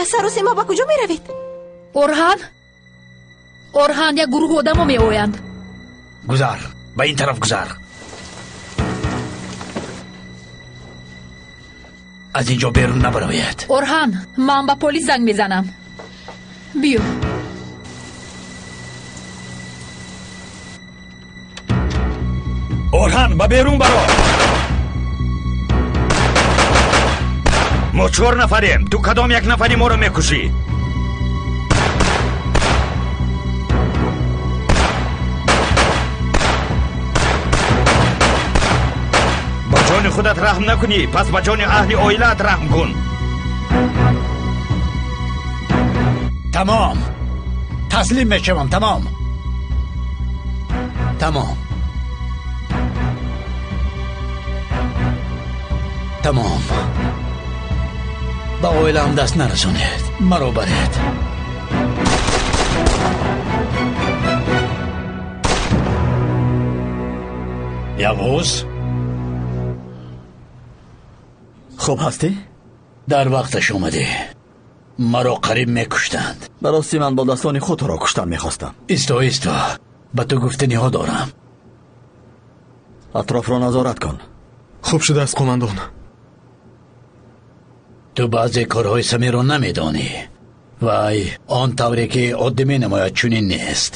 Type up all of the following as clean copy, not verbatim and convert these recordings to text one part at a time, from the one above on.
Воқеа саросема ба куҷо меравед? Орҳан, Орҳан, як гурӯҳ одамо меоянд. Гузар, ба ин тараф гузар. Аз ин ҷо берун набарояд. Орҳан, ман ба полис занг мезанам. Биё. Орҳан, ба берун баро. Мо 4 нафарем. Ту кадом як нафари моро мекушӣ? Ба ҷони худат раҳм накунӣ, пас ба ҷони аҳли оилаат раҳм кун. Тамом. Таслим мешавам, тамом. Тамом. Тамом. Ба оилаам даст нарасонед. Маро баред. Явуз? Хуб ҳастӣ? Дар вақташ омадӣ. Маро қариб мекуштанд. Ба рости ман бо дастони худ туро куштан мехостам. Исто, исто. Ба ту гуфтаниҳо дорам. Атрофро назорат кун. Хуб шудааст, қумандон. Ту баъзе корҳои Самирро намедонӣ. Вай он тавре ки оддӣ менамояд чунин нест.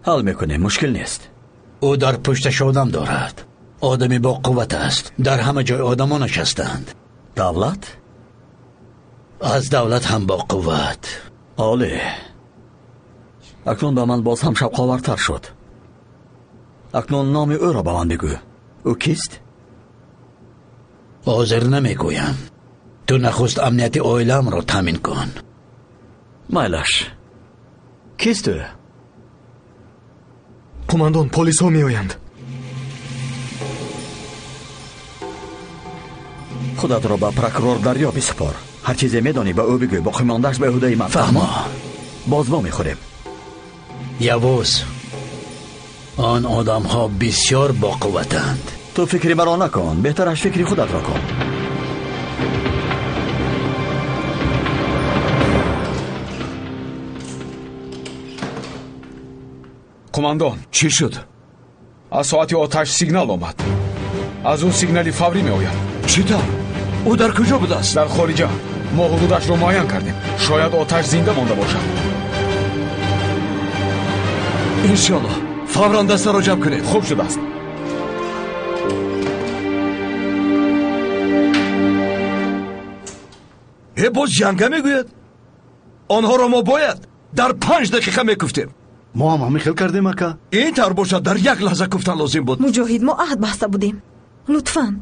Ҳал мекунем, мушкил нест. Ӯ дар пушташ одам дорад. Одами бо қувват аст. Дар ҳама ҷой одамонаш ҳастанд. Давлат? Аз давлат ҳам бо қувват. Олӣ. Акнун ба ман боз ҳам шавқовартар шуд. Акнун номи ӯро ба ман бигӯ. Ӯ кист? Ҳозир намегӯям. Ту нахуст амнияти оилаамро таъмин кун. Майлаш. Кист ӯ? Қумандон, полисҳо меоянд. Худатро ба прокурор Дарё бисупор. Ҳар чизе медонӣ ба ӯ бигӯ, боқимондааш ба ӯҳдаи ман. Фаҳмо. Боз во мехӯрем. Явуз, он одамҳо бисёр боқувватанд. Ту фикри маро накун, беҳтараш фикри худатро кун. Қумандон, чӣ шуд? Аз соати оташ сигнал омад. Аз ӯ сигнали фаврӣ меояд. Чӣ тавр? Ӯ дар куҷо будааст? Дар хориҷа. Мо ҳудудашро муайян кардем. Шояд оташ зинда монда бошад. Иншоаллоҳ. Фавран дастаро ҷамъ кунед. Хуб шудааст. Э, боз ҷанга мегӯяд? Онҳоро мо бояд дар 5 дақиқа мекуфтем. Мо ҳам ҳамин хел кардем, ака. Ин тавр бошад, дар як лаҳза куфтан лозим буд. Муҷоҳид, мо аҳд баста будем. Лутфан.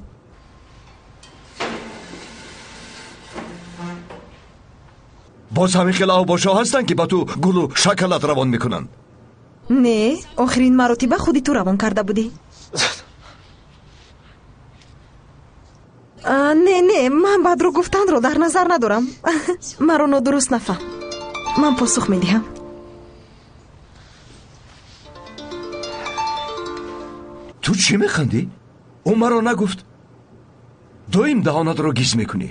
Боз ҳамин хел авбошҳо ҳастанд, ки ба ту гулу шоколад равон мекунанд. Не, охирин маротиба худи ту равон карда будӣ. Не, не, ман бадрӯ гуфтанро дар назар надорам. Маро нодуруст нафаҳм. Ман посух медиҳам. Ту чӣ механдӣ? Ӯ маро нагуфт. Доим даҳонатро гиз мекунӣ.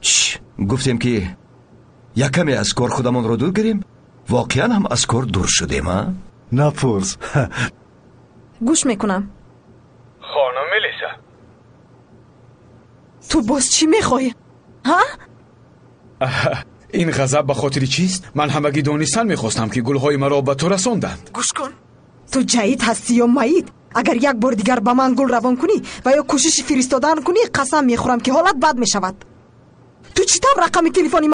Чш, гуфтем ки як каме аз кор худамонро дур гирем, воқеан ҳам аз кор дур шудем, а? Напурс. Гӯш мекунам. Хонум Мелиса. Ту боз чӣ мехоҳӣ? Ҳа? Ин ғазаб ба хотири чист? Ман ҳамагӣ донистан мехостам, ки гулҳои маро ба ту расонданд. Гӯш кун. Ту ҷаид ҳастӣ ё маид? Агар як бор дигар ба ман гул равон кунӣ ва ё кӯшиши фиристодан кунӣ, қасам мехӯрам, ки ҳолат бад мешавад. Ту чӣ тавр рақами телефони